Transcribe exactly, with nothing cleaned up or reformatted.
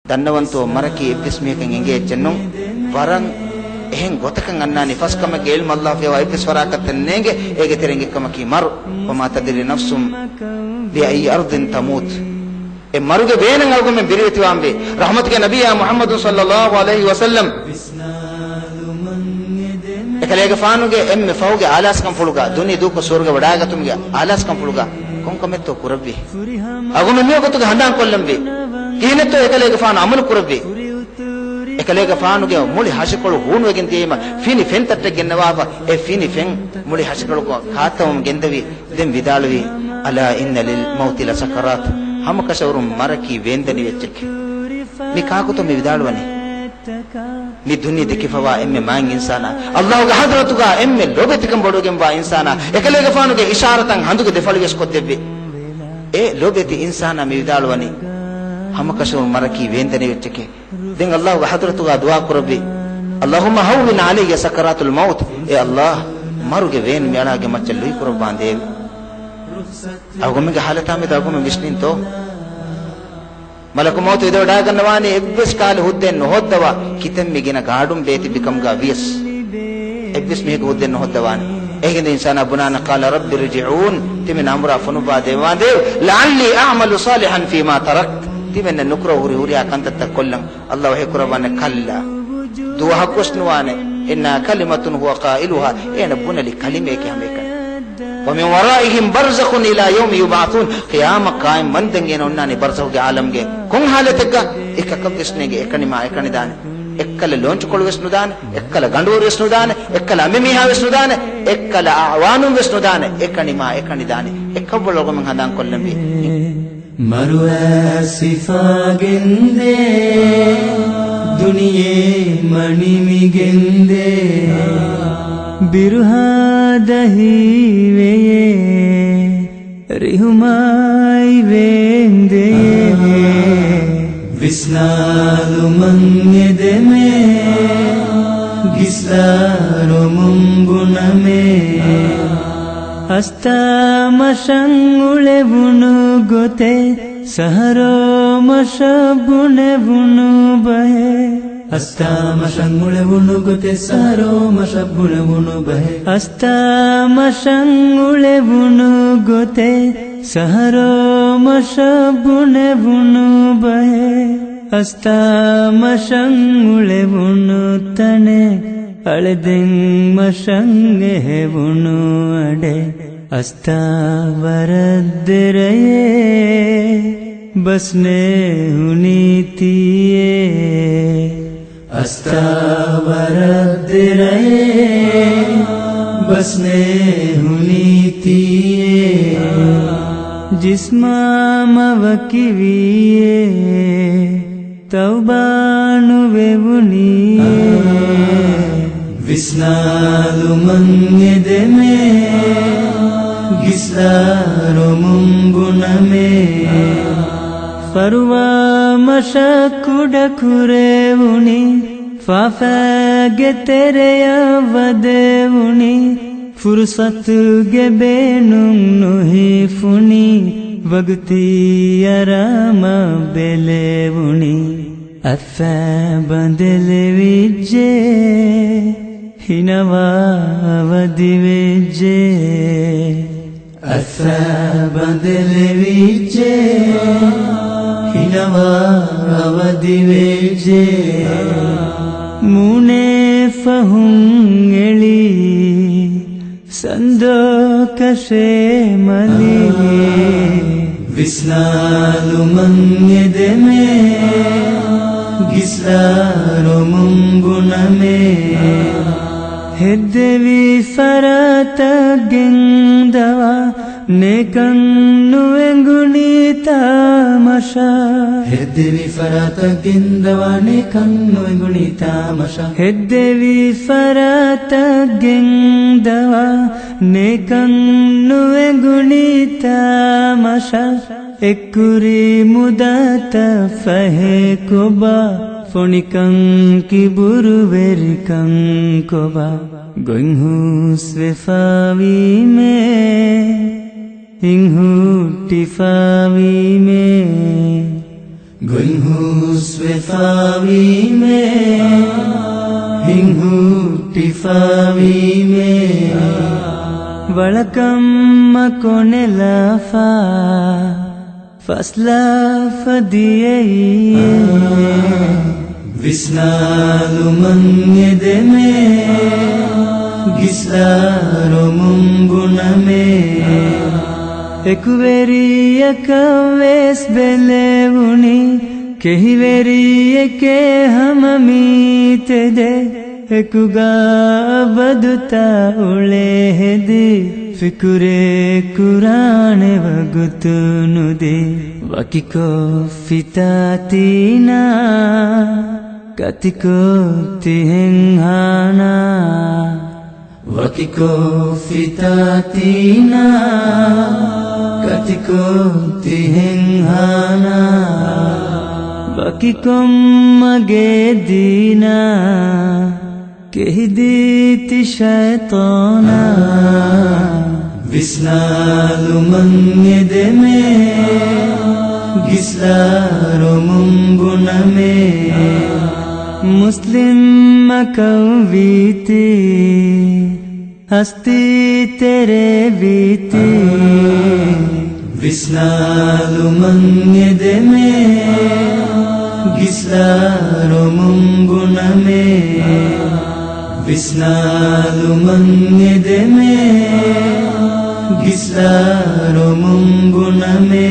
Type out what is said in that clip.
ދަންނަވަންތޯ، މަރަކީ އެއްވެސް މީހަކަށް އެނގޭ އެއްޗެއް ނޫން. ވަރަށް އެހެން ގޮތަކަށް އަންނާނީ، ފަސް ކަމެއްގެ ޢިލްމު އައްލާހަށް ފިޔަވާ އެއްވެސް ފަރާތަކަށް ނޭނގޭ. އޭގެ ތެރެއިން އެއްކަމަކީ މަރު. وما تدري نفس بأي أرض تموت. އެ މަރުގެ ވޭނަށް އަޅުގަނޑުމެން ބިރުވެތިވާންވީ. ރަޙްމަތުގެ ނަބިއްޔާ މުޙައްމަދު ޞައްލައްލާހު ޢަލައިހި ވަސައްލަމް އެކަލޭގެފާނުގެ އެންމެ ފަހުގެ އާލާސްކަންފުޅުގަ، ދުނިޔެ ދޫކޮށް ސުވަރުގެ ވަޑައިގަތުމުގެ އާލާސްކަންފުޅުގަ ކޮންކަމެއްތޯ ކުރެއްވީ؟ އަޅުގަނޑުމެން މިވަގުތުގެ ހަނދާންކޮށްލަންވީ. ކިހިނެއްތޯ އެކަލޭގެފާނު އަމަލު ކުރެއްވީ؟ އެކަލޭގެފާނުގެ މުޅި ހަށިކޮޅު ހޫނުވެގެން ދިޔައީމަ ފިނި ފެންތައްޓެއް ގެންނަވާފަ، އެ ފިނި ފެން މުޅި ހަށިކޮޅުގަ ކާތަވަމުން ގެންދެވި. ދެން ވިދާޅުވީ، ألا إن للموت لسكرات. ހަމަކަށަވަރުން މަރަކީ ވޭންދަނި އެއްޗެކޭ. މި ކާކުތޯ މި ވިދާޅުވަނީ؟ މި ދުނިޔެ ދެކިފަވާ އެންމެ މާތް އިންސާނާ، އައްލާހުގެ ޙަޟްރަތުގަ އެންމެ ލޯބިވެތިކަން ބޮޑުވެގެންވާ އިންސާނާ، އެކަލޭގެފާނުގެ އިޝާރަތަށް ހަނދުގެ ދެފަޅިވެސް ކޮށްދެއްވި. އެ ލޯބިވެތި އިންސާނާ މި ވިދާޅުވަނީ، ހަމަކަށަވަރުން މަރަކީ ވޭންދަނި އެއްޗެކޭ. ދެން އައްލާހުގެ ޙަޟްރަތުގަ ދުޢާ ކުރެއްވި، اللهم هون علي سكرات الموت. އޭ އައްލާހް، މަރުގެ ވޭން މިއަޅާގެ މައްޗަށް ލުއިކުރައްވާނދޭވެ. އަޅުގަނޑުމެންގެ ޙާލަތާމެދު އަޅުގަނޑުމެން ވިސްނިންތޯ؟ މަލަކު މައުތު އެދިވަޑައިގަންނަވާނީ އެއްވެސް ކަހަލަ ހުއްދައެއް ނުހޯއްދަވާ، ކިތަންމެ ގިނަ ގާޑުން ބޭތިއްބިކަމުގަ ވިޔަސް. އެއްވެސް މީހަކު ހުއްދައެއް ނުހޯއްދަވާނެ. އެހިނދު އިންސާނާ ބުނާނެ، قال رب ارجعون، ތިމެން އަނބުރާ ފޮނުއްވާ ދެއްވާނދޭވެ، لعلي أعمل صالحا فيما تركت، ތިމެންނަށް ނުކުރަ ހުރި ހުރިހާ ކަންތައްތައް ކޮށްލަން. އައްލާހު އެކުރައްވާނެ، كلا، ދުވަހަކުވެސް ނުވާނެ، إنها كلمة هو قائلها، އޭނަ ބުނެލި ކަލިމައެކޭ ހަމައެކަނި. ومن ورائهم برزخ إلى يوم يبعثون، ޤިޔާމަތް ޤާއިމް ވަންދެން އޭނަ އޮންނާނީ ބަރްޒަޚުގެ ޢާލަމްގަ. ކޮން ޙާލަތެއްގަ؟ އެކަކަށްވެސް ނޭނގެ އެކަނިމާ އެކަނި ދާނެ. އެއްކަލަ ލޯންޗުކޮޅުވެސް ނުދާނެ، އެއްކަލަ ގަނޑުވަރުވެސް ނުދާނެ، އެއްކަލަ އަނބިމީހާވެސް ނުދާނެ، އެއްކަލަ އަޢުވާނުންވެސް ނުދާނެ، އެކަނިމާ އެކަނި ދާނެ. އެކަށްވުރެ އަޅުގަނޑުމެން ހަނދާންކޮށްލަންވީ. މަރުއައިސް ހިފާގެންދޭ، ދުނިޔެ މަނިމިގެންދޭ، ބިރުހާ ދަހީވެޔޭ، ރިހުމާއި ވޭންދެޔޭ. ވިސްނާލުމަށް އެދެމޭ، ގިސްލާރުމުން ބުނަމޭ. އަސްތާ މަށަށް އުޅެވުނު ގޮތެއް، ސަހަރޯ މަށަށް ބުނެވުނު ބަހެއް. އަސްތާ މަށަށް އުޅެވުނު ގޮތެއް، ސަހަރޯ މަށަށް ބުނެވުނު ބަހެއް. އަސްތާ މަށަށް އުޅެވުނު ގޮތެއް، ސަހަރޯ މަށަށް ބުނެވުނު ބަހެއް. އަސްތާ މަށަށް އުޅެވުނު ތަނެއް، އަޅެދެން މަށަށް އެހެވުނު އަޑެއް. އަސްތާ ވަރަށް ދެރަޔޭ، ބަސްނޭ ހުނީތީއޭ. އަސްތާ ވަރަށް ދެރަޔޭ، ބަސްނޭ ހުނީތީއޭ. ޖިސްމާ މަ ވަކިވީއޭ، ތައުބާ ނުވެވުނީއޭ. ވިސްނާލުމަށް އެދެމޭ، ގިސްލާރުމުން ބުނަމޭ. ފަރުވާ މަށަށް ކުޑަކުރެވުނީ، ފާފައިގެ ތެރެޔަށް ވަދެވުނީ، ފުރުޞަތުގެ ބޭނުން ނުހިފުނީ، ވަގުތީ އަރާމަށް ބެލެވުނީ. އަތްފައި ބަނދެލެވިއްޖެ، ހިނަވާ އަވަދިވެއްޖެ. އަތްފައި ބަނދެލެވިއްޖެ، ހިނަވާ އަވަދިވެއްޖެ. މޫނެއް ފަހުން އެޅީ، ސަންދޯކަށޭ މަލީ. ވިސްނާލުމަށް އެދެމޭ، ގިސްލާރުމުން ބުނަމޭ. ހެއްދެވި ފަރާތަށް ގެންދަވާ، ނޭކަން ނުއެނގުނީ ތާމަޝާ. ހެއްދެވި ފަރާތަށް ގެންދަވާ، ނޭކަން ނުއެނގުނީ ތާމަޝާ. ހެއްދެވި ފަރާތަށް ގެންދަވާ، ނޭކަން ނުއެނގުނީ ތާމަޝާ. އެއްކުރީ މުދާތައް ފަހޭ ކޮބާ، ފޮނިކަން ކިބުރުވެރިކަން ކޮބާ. ގޮތް ހުސްވެފާވީމޭ، ހިތް ހުއްޓިފާވީމޭ. ގޮތް ހުސްވެފާވީމޭ، ހިތް ހުއްޓިފާވީމޭ، ވަޅަކަށް މަ ކޮނެލާފާ، ފަސްލާފަ ދިޔައީ. ވިސްނާލުމަށް އެދެމޭ، ގިސްލާރޮމުން ބުނަމޭ. އެކުވެރިޔަކަށް ވެސް ބެލެވުނީ، ކެހިވެރިއެކޭ ހަމަ މީތެދެއް. އެކުގަ އަބަދުތާ އުޅޭ ހެދި، ފިކުރެއް ކުރާނެ ވަގުތު ނުދީ. ވަކިކޮށްފިތާ ތީނާ، ކަތިކޮށް ތިހެން ހާނާ. ވަކިކޮށްފިތާ ތީނާ، ކަތިކޮށް ތިހެން ހާނާ. ވަކިކޮށް މަގޭ ދީނާ، ކެހިދީތި ޝައިޠާނާ. ވިސްނާލުމަށް އެދެމޭ، ގިސްލާރޮމުން ބުނަމޭ. މުސްލިމްއަކަށް ވީތީ، ހަސްތީ ތެރޭ ވީތީ. ވިސްނާލުމަށް އެދެމޭ، ގިސްލާރޮމުން ބުނަމޭ. ވިސްނާލުމަށް އެދެމޭ، ގިސްލާރޮމުން ބުނަމޭ.